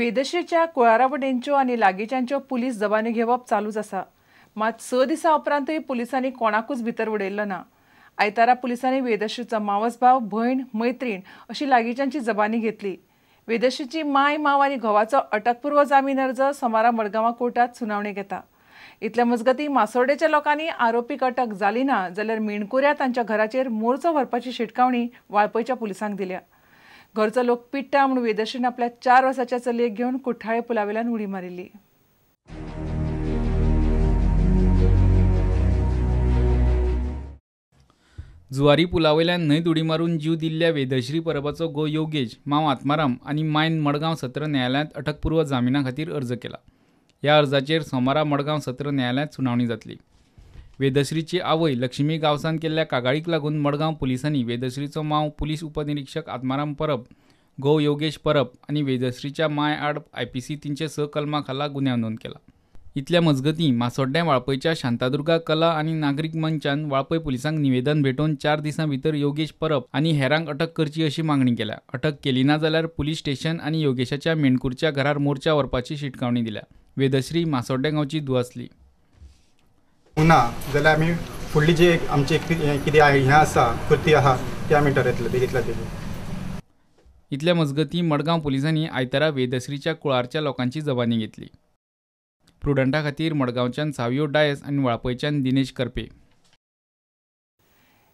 वेदश्रीच्या कुळारा वटेनच्यो आनी लागींच्यांच्यो पुलीस जबानी घेवप चालूच आसा. मात 6 दिसां उपरांतूय पुलिसांनी कोणाकूच भितर उडयल्लो ना. आयतारा पुलिसांनी वेदश्रीचो मावस भाव, भयण, मैत्रीण अशी लागींच्यांची जबानी घेतली. वेदश्रीची माय, माव आनी घोवाचो अटकपूर्व जामीन अर्ज सोमारा मडगांवां कोर्टात सुनावणेक येता. इतल्या मजगतीं मासोर्डेच्या लोकांनी आरोपीक अटक जाली ना जाल्यार मेणकुऱ्या तांच्या घराचेर मोर्चो व्हरपाची शिटकावणी वाळपयच्या पुलिसांक दिल्या. घरचो लोक पिट्टा म्हूण वेदश्रीन आपल्या 4 वर्साच्या चलयेक घेवन कुठ्ठाळे पुलावेल्यान उडी मारिल्ली. जुवारी पुलावयल्यान न्हंयत उडी मारून जीव दिल्ल्या वेदश्री परबाचो घोव योगेश, माव आत्माराम आनी मायन मडगांव सत्र न्यायालयांत अटकपूर्व जामिना खातीर अर्ज केला. ह्या अर्जाचेर सोमारा मडगांव सत्र न्यायालयांत सुनावणी जातली. वेदश्रीची आवय लक्ष्मी गांवसान केल्ल्या कागाळीक लागून मडगांव पुलिसांनी वेदश्रीचो माव पुलीस उपनिरीक्षक आत्माराम परब, घोव योगेश परब आनी वेदश्रीच्या माय आड IPC 306 कलमा खाला गुन्यांव नोंद केला. इतल्या मजगतीं मासोड्डें वाळपयच्या शांतादुर्गा कला आनी नागरीक मंचान वाळपय पुलिसांक निवेदन भेटोवन 4 दिसां भितर योगेश परब आनी हेरांक अटक करची अशी मागणी केल्या. अटक केली ना जाल्यार पुलीस स्टेशन आनी योगेशाच्या मेणकूरच्या घरार मोर्चा व्हरपाची शिटकावणी दिल्या. वेदश्री मासोड्डें गांवची धूव आसली. ना जाल्यार आमी फुडली जी आमची कितें हें आसा कृती आहा ती आमी ठरयतले बेगीतल्या बेगीन. इतल्या मजगतीं मडगांव पुलिसांनी आयतारा वेदश्रीच्या कुळारच्या लोकांची जबानी घेतली. प्रुडंटा खातीर मडगांवच्यान सावियो डायस आनी वाळपयच्यान दिनेश करपे.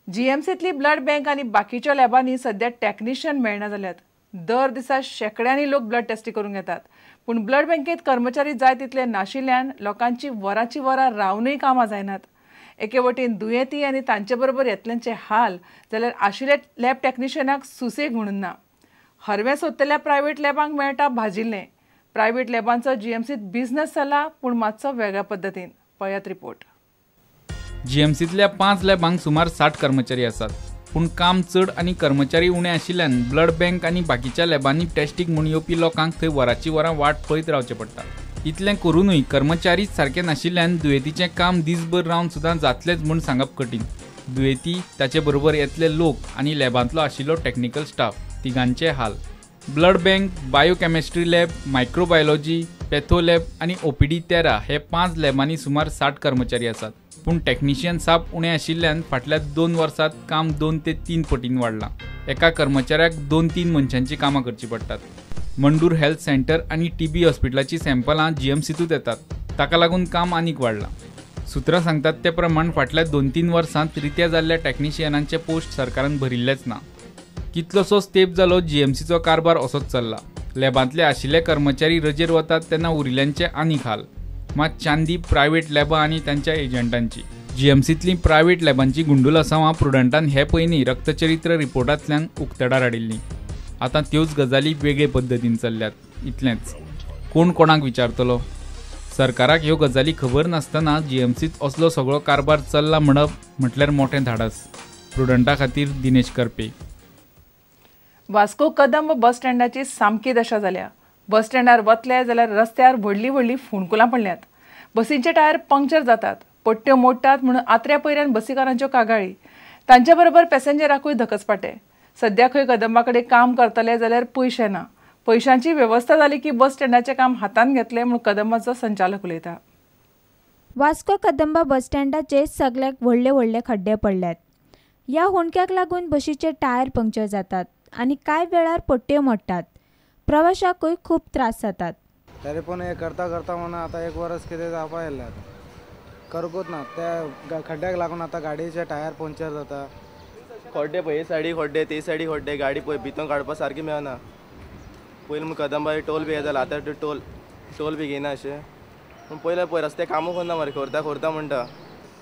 जीएमसींतली ब्लड बँक आनी बाकीच्या लॅबांनी सध्या टॅक्निशियन मेळना जाल्यात. दर दिसा शेंकड्यांनी लोक ब्लड टेस्टी करूंक येतात, पूण ब्लड बँकेत कर्मचारी जाय तितले नाशिल्ल्यान लोकांची वरांची वरां रावनूय कामां जायनात. एके वटेन दुयेंती आनी तांचे बरोबर येतल्यांचे हाल, जाल्यार आशिल्ल्या लॅब टॅक्निशियनाक सुसेग म्हणून ना. हरवें सोदतल्या प्रायव्हेट लॅबांक मेळटा भाजिल्लें. प्रायव्हेट लॅबांचो जीएमसीत बिझनस जाला, पूण मातसो वेगळ्या पद्दतीन. पळयात रिपोर्ट. जीएमसींतल्या 5 लॅबांक सुमार 60 कर्मचारी आसात, पूण काम चड आनी कर्मचारी उणे आशिल्ल्यान ब्लड बँक आनी बाकीच्या लॅबांनी टेस्टीक म्हूण येवपी लोकांक थंय वरांची वरां वाट पळयत रावचें पडटा. इतलें करुनूय कर्मचारीच सारके नाशिल्ल्यान दुयेंतीचें काम दीसभर रावन सुद्दां जातलेंच म्हूण सांगप कठीण. दुयेंती, ताचे बरोबर येतले लोक आनी लॅबांतलो आशिल्लो टॅक्निकल स्टाफ तिगांचे हाल. Blood bank, biochemistry lab, microbiology, patho lab आनी OPD 13 हे 5 लॅबांनी सुमार 60 कर्मचारी आसात, पूण टॅक्निशियन साप उणे आशिल्ल्यान फाटल्या 2 वर्सांत काम 2 ते 3 पटीन वाडलां. एका कर्मचाऱ्याक 2-3 मनशांची कामां करचीं पडटात. मंडूर हेल्थ सेंटर आनी TB हॉस्पिटलाचीं सॅम्पलां जीएमसींतूच येतात, ताका लागून काम आनीक वाडलां. सुत्रां सांगतात ते प्रमाण फाटल्या 2-3 वर्सांत रित्या जाल्ल्या टॅक्निशियनांचे पोस्ट सरकारान भरिल्लेच ना. कितलोसोच तेंप जालो जीएमसीचो कारभार असोच चल्ला. लॅबांतले आशिल्ले कर्मचारी रजेर वतात तेन्ना उरिल्ल्यांचे आनीक हाल. मात चांदी प्रायव्हेट लॅबां आनी तांच्या एजंटांची. जीएमसींतलीं प्रायव्हेट लॅबांची गुंडुलसांवां प्रुडंटान हे पयलीं रक्तचरित्र रिपोर्टांतल्यान उक्तडार हाडिल्लीं. आतां त्योच गजाली वेगळे पद्दतीन चल्ल्यात. इतलेंच. कोण कोणाक विचारतलो? सरकाराक ह्यो गजाली खबर नासतना जीएमसींत असलो सगळो कारभार चल्ला म्हणप म्हटल्यार मोठें धाडस. प्रुडंटा खातीर दिनेश करपे. वास्को कदंब बस स्टँडाची सामकी दशा जाल्या. बस स्टँडार वतले जाल्यार रस्त्यार व्हडलीं व्हडलीं फोंडकुलां पडल्यात. बसींचे टायर पंक्चर जातात, पट्ट्यो मोडटात म्हणून आत्र्या पयऱ्यान बसीकारांच्यो कागाळी. तांचे बरोबर पॅसेंजराकूय धकसपाटे. सध्या खंय कदंबा कडेन काम करतले जाल्यार पयशे ना. पयशांची वेवस्था जाली की बस स्टँडाचें काम हातांत घेतलें म्हूण कदंबाचो संचालक उलयता. वास्को कदंबा बस स्टँडाचेर सगळ्याक व्हडले व्हडले खड्डे पडल्यात. ह्या हुंडक्याक लागून बशीचे टायर पंक्चर जातात आनी कांय वेळार पट्ट्यो मोडटात. प्रवाशाकूय खूब त्रास जातात. तरी पण हे करता करता म्हणून आतां 1 वर्स कितें जावपा येयलें, आतां करूंकूच ना. त्या खड्ड्याक लागून आतां गाडयेचे टायर पंक्चर जाता. खड्डे पळय, हे सायडी खड्डे, ते सायडी खड्डे, गाडी पळय भितर काडपा सारकी मेळना. पयलीं कदंबा टोल बी येतालो, आतां टोल बी घेयना अशें. पूण पयलें पळय रस्ते कामूच करना मरे, करता करता म्हणटा.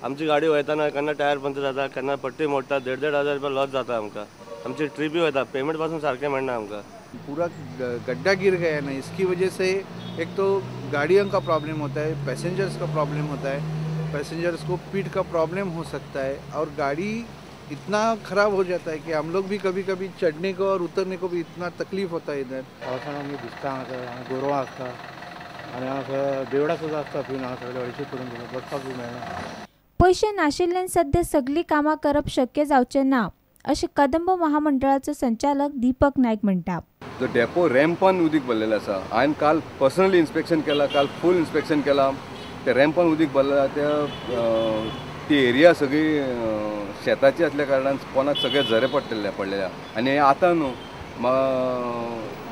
आमची गाडी वयतना केन्ना टायर पंक्चर जाता, केन्ना पट्टी मोडटा, 1,500-1,500 रुपया लॉस जाता आमकां. आमची ट्रिपी वयता, पेमेंट पासून सारकें मेळना आमकां. पूरा गड्ढा गिर गया ना, इसकी वजह से एक तो गाड़ियों का प्रॉब्लम होता है, पैसेंजर्स का प्रॉब्लम होता है, पैसेंजर्स को पीठ का प्रॉब्लम हो सकता है और गाड़ी इतना ख़राब हो जाता है कि हम लोग भी कभी कभी चढ़ने को और उतरने को भी इतना तकलीफ होता है इधर. पावसान आमी भिजता, हांगासर गोरवां आसता आनी हांगासर देवळां सुद्दां आसता, पिवन हांगा सगळे हळशी करून बसपाक बी मेळना. पयशे नाशिल्ल्यान सध्या सगळीं कामां करप शक्य जावचें ना अशें कदंब महामंडळाचो संचालक दीपक नायक म्हणटा. जो डेपो रॅम्पान उदीक भरलेलें आसा. हांवें काल पर्सनली इन्स्पेक्शन केलां, काल फूल इन्स्पेक्शन केलां. ते रॅम्पान उदीक भरलें, त्या ती एरिया सगळी शेताची आसल्या कारणान कोणाक सगळे झरे पडलेले आनी आतां न्हू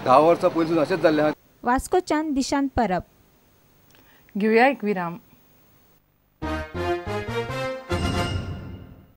10 वर्सां पयलीं अशेंच जाल्लें आहा. वास्कोच्यान दिशांत परब. घेवया एक विराम.